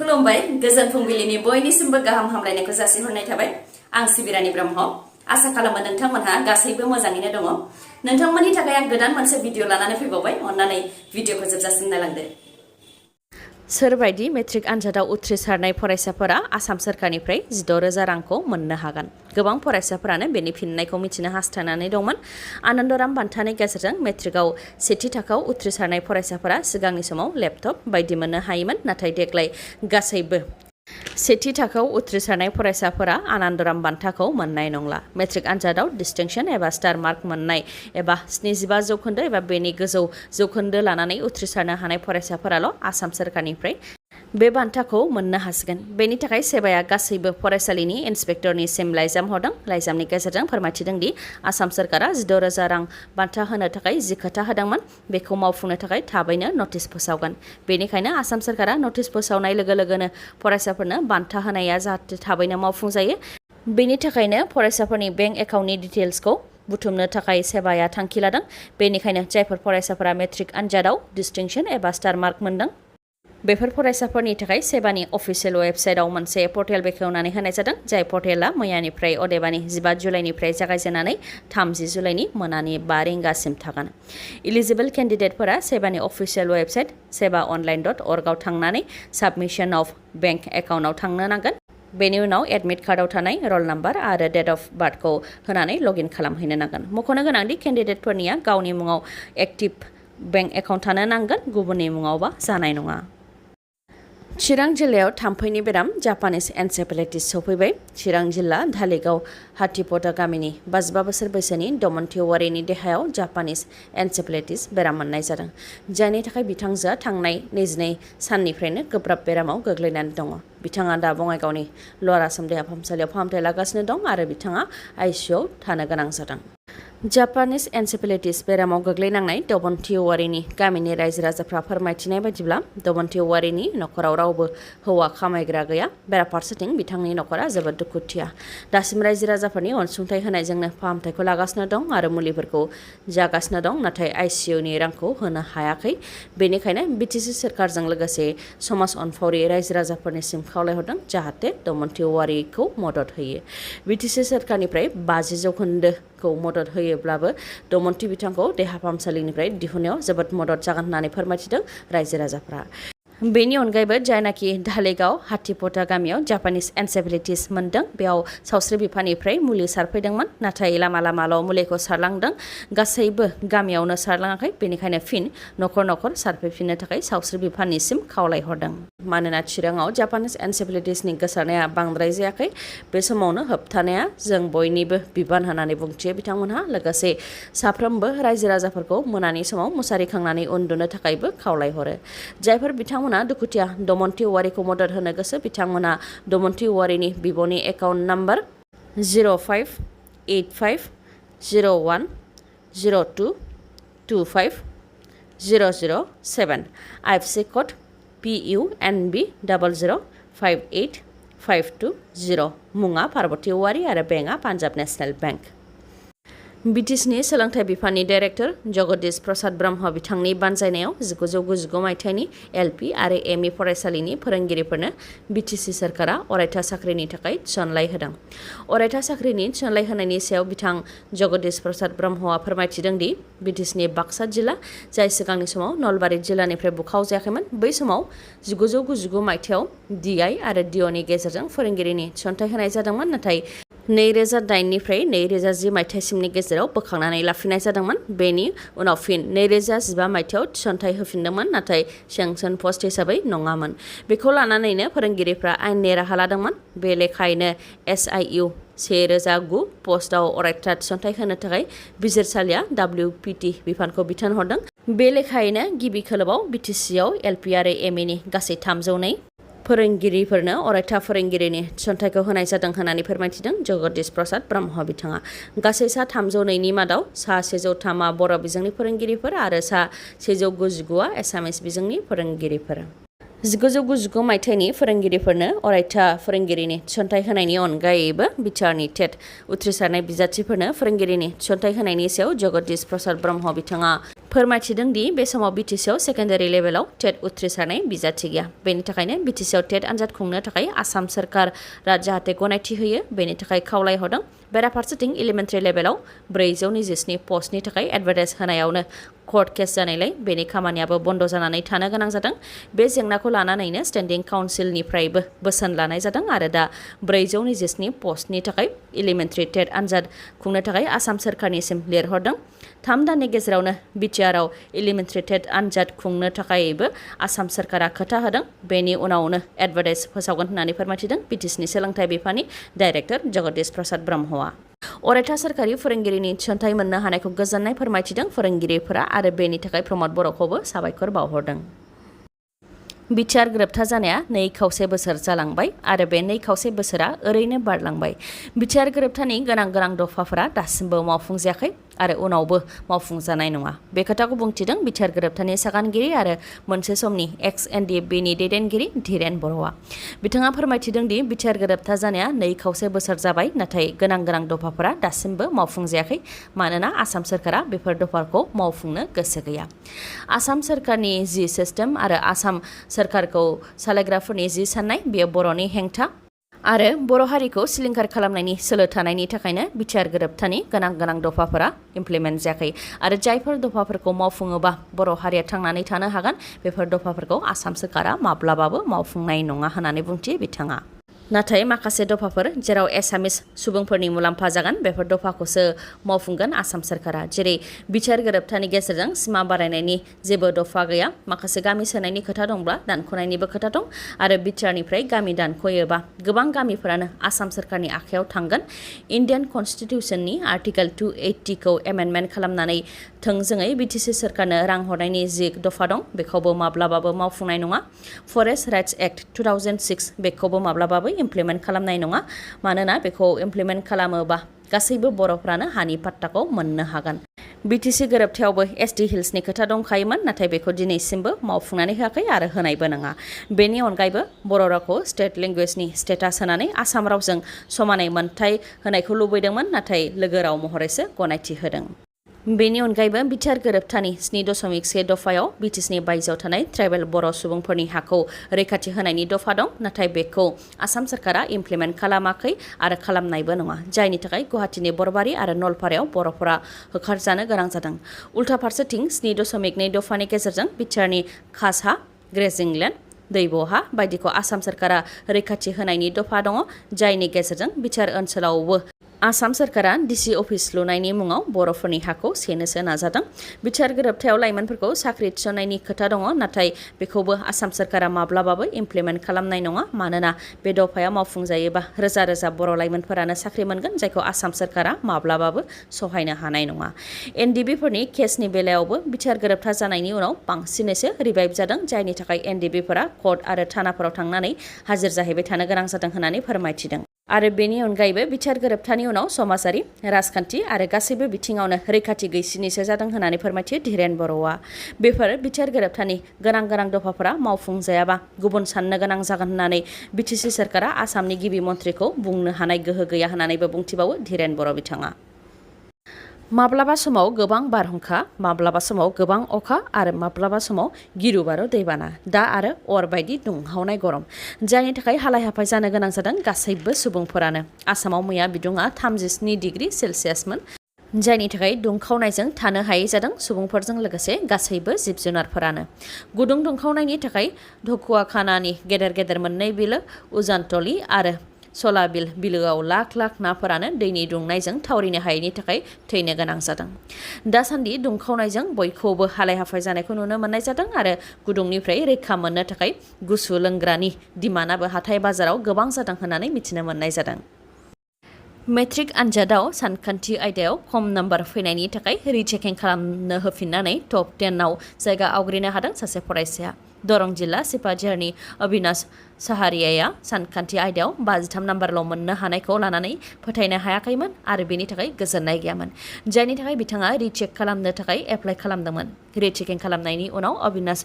खुलुमबाय गोजोन फुंबिलिनि बयनिसिमबो गाहाम हामलायनायखौ जासिहरनाय थाबाय आं सिबिरानि ब्रह्म आसा खालामो नोंथांमोनहा गासैबो मोजाङैनो दङ नोंथांमोननि थाखाय आं गोदान मोनसे भिडिअ लानानै फैबावबाय अन्नानै भिडिअखौ जोबजासिम नायलांदो सोरबायदि मेट्रिक आनजादाव उथ्रिसारनाय फरायसाफोरा आसाम सोरखारनिफ्राय 16,000 रांखौ मोननो हागोन गोबां फरायसाफोरानो बेनि फिननायखौ मिथिनो हास्थायनानै दंमोन आनन्दराम बान्थानि गेजेरजों मेट्रिकआव सेथि थाखोआव उथ्रिसारनाय फरायसाफोरा सिगांनि समाव लेपटप बायदि मोननो हायोमोन नाथाय देग्लाय गासैबो सेथि थाखोआव उथ्रिसारनाय फरायसाफोरा आनन्दराम बान्थाखौ मोननाय नंला मेट्रिक आनजादाव डिस्टिंक्शन एबा स्टार मार्क मोननाय एबा 75 जौखोन्दो एबा बेनि गोजौ जौखोन्दो लानानै उथ्रिसारनो हानाय फरायसाफोराल' आसाम सोरखारनिफ्राय बे बान्थाखौ मोननो हासिगोन बेनि थाखाय सेबाया गासैबो फरायसालिनि इन्सपेक्टरनिसिम लाइजाम हरदों लाइजामनि गेजेरजों फोरमायथिदों दि आसाम सोरखारा 16,000 रां बान्था होनो थाखाय जि खोथा होदोंमोन बेखौ मावफुंनो थाखाय थाबैनो नटिस फोसावगोन बेनिखायनो आसाम सोरखारा नटिस फोसावनाय लोगो लोगोनो फरायसाफोरनो बान्था होनाया जाहाथे थाबैनो मावफुंजायो बेनि थाखायनो फरायसाफोरनि बेंक एकाउन्टनि डिटेल्सखौ बुथुमनो थाखाय सेबाया थांखि लादों बेनिखायनो जायफोर फरायसाफोरा मेट्रिक आनजादाव डिस्टिंक्शन एबा स्टार मार्क मोनदों बेफोर फरायसाफोरनि थाखाय सेबानि अफिसियेल वेबसाइटआव मोनसे पर्टेल बेखेवनानै होनाय जादों जाय पर्टेला मैयानिफ्राय अदेबानि 15 जुलाइनिफ्राय जागायजेननानै 30 जुलाइनि मोनानि 5 रिंगासिम थागोन इलिजिबल केन्डिडेटफोरा सेबानि अफिसियेल वेबसाइट sebaonline.org आव थांनानै साबमिशन अफ बेंक एकाउन्टआव थांनो नांगोन बेनि उनाव एडमिट कार्डआव थानाय रल नाम्बार आरो डेट अफ बार्थखौ होनानै लगइन खालामहैनो नांगोन मख'नो गोनांदि केन्डिडेटफोरनिया गावनि मुङाव एक्टिभ बेंक एकाउन्ट थानो नांगोन गुबुननि मुङावबा जानाय नङा चिरां जिल्लायाव थाम्फैनि बेराम जापानिस एन्सेफेलाइटिस सफैबाय चिरां जिल्ला धालिगाव हाथिपटा गामिनि 55 बोसोर बैसोनि दमनथि औवारिनि देहायाव जापानिस एन्सेफेलाइटिस बेराम मोननाय जादों जायनि थाखाय बिथांजोआ थांनाय 22 साननिफ्रायनो गोब्राब बेरामाव गोग्लैनानै दङ बिथाङा दा बङाइगावनि लवार आसाम देहा फाहामसालियाव फाहामथाय लागासिनो दं आरो बिथाङा आइसिइउआव थानो गोनां जादों जापानिस एन्सेफेलाइटिस बेरामाव गोग्लैनांनाय दमनथि औवारिनि गामिनि रायजो राजाफ्रा फोरमायथिनाय बायदिब्ला दमनथि औवारिनि नखराव रावबो हौवा खामायग्रा गैया बेराफारसेथिं बिथांनि नखरा जोबोद दुखुथिया दासिम रायजो राजाफोरनि अनसुंथाइ होनायजोंनो फाहामथायखौ लागासिनो दं आरो मुलिफोरखौ जागासिनो दं नाथाय आइसिइउनि रांखौ होनो हायाखै बेनिखायनो बिटिसि सोरखारजों लोगोसे समाज अनफावरि रायजो राजाफोरनिसिम खावलायहरदों जाहाथे दमनथि औवारिखौ मदद होयो बिटिसि सोरखारनिफ्राय 50 जौखोन्दोखौ मदद होयोब्लाबो दमनथि बिथांखौ देहा फाहामसालिनिफ्राय दिहुननायाव जोबोद मदद जागोन होननानै फोरमायथिदों रायजो राजाफ्रा बेनि अनगायैबो जायनाखि धालिगाव हाथिपटा गामियाव जापानिस एन्सेफेलाइटिस मोनदों बेयाव सावस्रि बिफाननिफ्राय मुलि सारफैदोंमोन नाथाय लामा लामाल' मुलिखौ सारलांदों गासैबो गामियावनो सारलाङाखै बेनिखायनो फिन नखर नखर सारफैफिननो थाखाय सावस्रि बिफाननिसिम खावलायहरदों मानोना चिराङाव जापानिस एन्सेफेलाइटिसनि गोसारनाया बांद्राय जायाखै बे समावनो होबथानाया जों बयनिबो बिबान होननानै बुंथियो बिथांमोनहा लोगोसे साफ्रोमबो रायजो राजाफोरखौ मोनानि समाव मुसारि खांनानै उन्दुनो थाखायबो खावलायहरो जायफोर बिथांमोना दुखुथिया दमनथि औवारिखौ मदद होनो गोसो बिथांमोना दमनथि औवारिनि बिब'नि account number 05850102250007 IFSC code PUNB 0058520 मुङा पार्बती औवारि आरो बेंकआ पान्जाब नेशनेल बेंक बिटिसिनि सोलोंथाइ बिफाननि डाइरेक्टर जगदीश प्रसाद ब्रह्म बिथांनि बानजायनायाव 1999 मायथाइनि एलपि आरो एमइ फरायसालिनि फोरोंगिरिफोरनो बिटिसि सोरखारा अरायथा साख्रिनि थाखाय थिसनलाइ होदों अरायथा साख्रिनि थिसनलाइ होनायनि सायाव बिथां जगदीश प्रसाद ब्रह्मआ फोरमायथिदों दि बिटिसिनि बाक्सा जिल्ला जाय सिगांनि समाव नलबारि जिल्लानिफ्राय बुखावजायाखैमोन बै समाव 1999 मायथाइयाव डिआइ आरो डिअनि गेजेरजों फोरोंगिरिनि थिसनथाइ होनाय जादोंमोन नाथाय 2008 निफ्राय 2010 मायथाइसिमनि गेजेराव बोखांनानै लाफिननाय जादोंमोन बेनि उनाव फिन 2015 मायथाइयाव थिसनथाइ होफिनदोंमोन नाथाय सेंसन पस्ट हिसाबै नङामोन बेखौ लानानैनो फोरोंगिरिफ्रा आयेननि राहा लादोंमोन बे लेखायैनो SIU 1009 पस्टआव अरायथा थिसनथाइ होनो थाखाय बिजिरसालिया WPT बिफानखौ बिथोन हरदों बे लेखायैनो गिबि खोलोबाव बिटिसिआव एलपि आरो एमइनि गासै 302 फोरोंगिरिफोरनो अरायथा फोरोंगिरिनि थिसनथाइखौ होनाय जादों होननानै फोरमायथिदों जगदीश प्रसाद ब्रह्म बिथाङा गासै सा 302नि मादाव सा 103आ बर' बिजोंनि फोरोंगिरिफोर आरो सा 199आ एसामिस बिजोंनि फोरोंगिरिफोर 1999 मायथाइनि फोरोंगिरिफोरनो अरायथा फोरोंगिरिनि थिसनथाइ होनायनि अनगायैबो बिटिआरनि टेट उथ्रिसारनाय बिजाथिफोरनो फोरोंगिरिनि थिसनथाइ होनायनि सायाव जगदीश प्रसाद ब्रह्म बिथाङा फोरमायथिदों दि बे समाव बिटिसिआव सेकेन्डारि लेभेलाव टेट उथ्रिसारनाय बिजाथि गैया। बेनि थाखायनो बिटिसिआव टेट आनजाद खुंनो थाखाय आसाम सोरखारा जाहाथे गनायथि होयो बेनि थाखाय खावलायहरदों। बेराफारसेथिं एलिमेन्टारि लेभेलाव 427 पस्टनि थाखाय एडभार्टाइज होनायावनो कर्ट केस जानायलाय बेनि खामानियाबो बन्द जानानै थानो गोनां जादों। बे जेंनाखौ लानानैनो स्टेन्डिं काउन्सिलनिफ्रायबो बोसोन लानाय जादों आरो दा 427 पस्टनि थाखाय एलिमेन्टारि टेट आनजाद खुंनो थाखाय आसाम सोरखारनिसिम लिरहरदों। 3 दाननि गेजेरावनो बिटिआरआव एलिमेन्टारि टेट आनजाद खुंनो थाखायबो आसाम सोरखारा खोथा होदों। बेनि उनावनो एडभार्टाइज फोसावगोन होननानै फोरमायथिदों बिटिसिनि सोलोंथाइ बिफाननि डाइरेक्टर जगदीश प्रसाद ब्रह्मआ। अरायथा सोरखारि फोरोंगिरिनि थिसनथाइ मोननो हानायखौ गोजोननाय फोरमायथिदों फोरोंगिरिफोरा आरो बेनि थाखाय प्रमद बर'खौबो साबायखर बावहरदों। बिटिआर गोरोबथा जानाया 2.5 बोसोर जालांबाय आरो बे 2.5 बोसोरा ओरैनो बारलांबाय। बिटिआर गोरोबथानि गोनां दफाफोरा दासिमबो मावफुंजायाखै आरो उनावबो मावफुंजानाय नङा। बे खोथाखौ बुंथिदों बिटिआर गोरोबथानि सागानगिरि आरो मोनसे समनि एक्स एनडिएफबिनि दैदेनगिरि धीरेन बर'आ। बिथाङा फोरमायथिदों दि बिटिआर गोरोबथा जानाया 2.5 बोसोर जाबाय नाथाय गोनां दफाफोरा दासिमबो मावफुंजायाखै मानोना आसाम सोरखारा बेफोर दफाखौ मावफुंनो गोसो गैया। आसाम सोरखारनि जि सिस्टेम आरो आसाम सोरखारखौ सालायग्राफोरनि जि साननाय बेयो बर'नि हेंथा आरो बर' हारिखौ सिलिंखार खालामनायनि सोलो थानायनि थाखायनो बिटिआर गोरोबथानि गोनां दफाफोरा इमप्लिमेन्ट जायाखै आरो जायफोर दफाफोरखौ मावफुङोबा बर' हारिया थांनानै थानो हागोन बेफोर दफाफोरखौ आसाम सोरखारा माब्लाबाबो मावफुंनाय नङा होननानै बुंथियो बिथाङा। नाथाय माखासे दफाफोर जेराव एसामिस सुबुंफोरनि मुलाम्फा जागोन बेफोर दफाखौसो मावफुंगोन आसाम सोरखारा। जेरै बिटिआर गोरोबथानि गेजेरजों सिमा बारायनायनि जेबो दफा गैया। माखासे गामि सोनायनि खोथा दंब्ला दानख'नायनिबो खोथा दं आरो बिटिआरनिफ्राय गामि दानख'योबा गोबां गामिफोरानो आसाम सोरखारनि आखायाव थांगोन। इन्डियान कन्स्टिटिउसननि आर्टिकेल 280 खौ एमेन्डमेन्ट खालामनानै थोंजोङै बिटिसि सोरखारनो रां हरनायनि जि दफा दं बेखौबो माब्लाबाबो मावफुंनाय नङा। फरेस्ट राइट्स एक्ट 2006 बेखौबो माब्लाबाबो इमप्लिमेन्ट खालामनाय नङा मानोना बेखौ इमप्लिमेन्ट खालामोबा गासैबो बर'फ्रानो हानि पाट्टाखौ मोननो हागोन। बिटिसि गोरोबथायावबो एसटि हिल्सनि खोथा दंखायोमोन नाथाय बेखौ दिनैसिमबो मावफुंनानै होआखै आरो होनायबो नङा। बेनि अनगायैबो बर' रावखौ स्टेट लेंगुवेजनि स्टेटास होनानै आसाम रावजों समानै मोनथाय होनायखौ लुबैदोंमोन नाथाय लोगो राव महरैसो गनायथि होदों। बेनि अनगायैबो बिटिआर गोरोबथानि 7.1 दफायाव बिटिसिनि बायजोआव थानाय ट्राइबेल बर' सुबुंफोरनि हाखौ रैखाथि होनायनि दफा दं नाथाय बेखौ आसाम सोरखारा इमप्लिमेन्ट खालामाखै आरो खालामनायबो नङा जायनि थाखाय गुवाहाटीनि बरबारि आरो नलपारायाव बर'फोरा होखारजानो गोनां जादों। उल्था फारसेथिं 7.2 दफानि गेजेरजों बिटिआरनि खास हा ग्रेजिं लेन्ड दैब' हा बायदिखौ आसाम सोरखारा रैखाथि होनायनि दफा दङ जायनि गेजेरजों बिटिआर ओनसोलावबो आसाम सोरखारा डिसि अफिस लुनायनि मुङाव बर'फोरनि हाखौ सेनोसो नाजादों। बिटिआर गोरोबथायाव लाइमोनफोरखौ साख्रि थिसननायनि खोथा दङ नाथाय बेखौबो आसाम सोरखारा माब्लाबाबो इमप्लिमेन्ट खालामनाय नङा मानोना बे दफाया मावफुंजायोबा रोजा बर' लाइमोनफोरानो साख्रि मोनगोन जायखौ आसाम सोरखारा माब्लाबाबो सहायनो हानाय नङा। एनडिबिफोरनि केसनि बेलायावबो बिटिआर गोरोबथा जानायनि उनाव बांसिनैसो रिभाइभ जादों जायनि थाखाय एनडिबिफोरा कर्ट आरो थानाफोराव थांनानै हाजिर जाहैबाय थानो गोनां जादों होननानै फोरमायथिदों। आरो बेनि अनगायैबो बिटिआर गोरोबथानि उनाव समाजारि राजखान्थि आरो गासैबो बिथिङावनो रैखाथि गैसिनैसो जादों होननानै फोरमायथियो धीरेन बर'आ। बेफोर बिटिआर गोरोबथानि गोनां दफाफोरा मावफुंजायाबा गुबुन साननो गोनां जागोन होननानै बिटिसि सोरखारा आसामनि गिबि मन्थ्रिखौ बुंनो हानाय गोहो गैया होननानैबो बुंथिबावो धीरेन बर' बिथाङा। माब्लाबा समाव गोबां बारहुंखा माब्लाबा समाव गोबां अखा आरो माब्लाबा समाव गिरु बारु दैबाना दा आरो अर बायदि दुंहावनाय गरम जायनि थाखाय हालाय हाफाय जानो गोनां जादों गासैबो सुबुंफोरानो। आसामाव मैया बिदुङा 37 डिग्री सेलसियासमोन जायनि थाखाय दुंखावनायजों थानो हायै जादों सुबुंफोरजों लोगोसे गासैबो जिब जुनारफोरानो। गुदुं दुंखावनायनि थाखाय धकुवाखानानि गेदेर मोननै बिलो उजानतली आरो सलाबिल बिलोआव लाख नाफोरानो दैनि दुंनायजों थावरिनो हायैनि थाखाय थैनो गोनां जादों। दासान्दि दुंखावनायजों बयखौबो हालाय हाफाय जानायखौ नुनो मोननाय जादों आरो गुदुंनिफ्राय रैखा मोननो थाखाय गुसु लोंग्रानि डिमान्डआबो हाथाय बाजाराव गोबां जादों होननानै मिथिनो मोननाय जादों। मेट्रिक आनजादाव सानखान्थि आयदायाव खम नाम्बार फैनायनि थाखाय रिचेकिं खालामनो होफिननानै टप 10 आव जायगा आवग्रिनो हादों सासे फरायसाया। दरं जिल्ला सिपाझारनि अबिनाश साहारियाया सानखान्थि आयदायाव 53 नाम्बारल' मोननो हानायखौ लानानै फोथायनो हायाखैमोन आरो बेनि थाखाय गोजोननाय गैयामोन जायनि थाखाय बिथाङा रिचेक खालामनो थाखाय एप्लाइ खालामदोंमोन। रिचेकिं खालामनायनि उनाव अबिनाश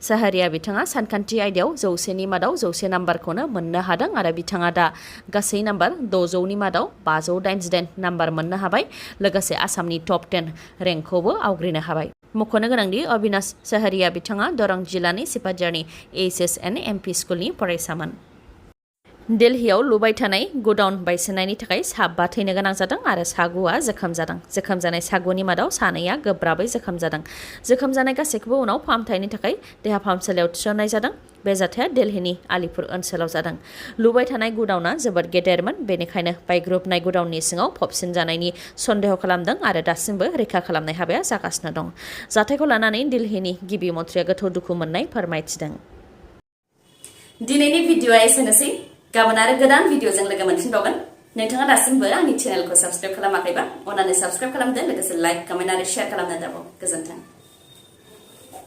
साहारिया बिथाङा सानखान्थि आयदायाव 100नि मादाव 100 नाम्बारखौनो मोननो हादों आरो बिथाङा दा गासै नाम्बार 600नि मादाव 588 नाम्बार मोननो हाबाय लोगोसे आसामनि टप 10 रेंकखौबो आवग्रिनो हाबाय। मख'नो गोनांदि अबिनाश साहारिया बिथाङा दरं जिल्लानि सिपाझारनि HSN MP स्कुलनि फरायसामोन। दिल्लीयाव लुबाय थानाय ग'डाउन बायसोनायनि थाखाय 7 थैनो गोनां जादों आरो 7 जोखोम जादों। जोखोम जानाय 7नि मादाव 2 गोब्राबै जोखोम जादों। जोखोम जानाय गासैखौबो उनाव फाहामथायनि थाखाय देहा फाहामसालियाव थिसननाय जादों। बे जाथाया दिल्लीनि आलिपुर ओनसोलाव जादों। लुबाय थानाय ग'डाउनआ जोबोद गेदेरमोन, बेनिखायनो बायग्रुबनाय ग'डाउननि सिङाव फबसिन जानायनि सन्देह खालामदों आरो दासिमबो रैखा खालामनाय हाबाया जागासिनो दं। जाथायखौ लानानै दिल्लीनि गिबि मन्थ्रिया गोथौ दुखु मोननाय फोरमायथिदों। दिनैनि भिडिअ'आ एसेनोसै। गाबोन आरो गोदान भिडिअ'जों लोगो मोनफिनबावगोन। नोंथाङा दासिमबो आंनि चेनेलखौ साबस्क्राइब खालामाखैबा अन्नानै साबस्क्राइब खालामदो, लोगोसे लाइक, कमेन्ट आरो शेयार खालामनो दाबाव। गोजोन्थों।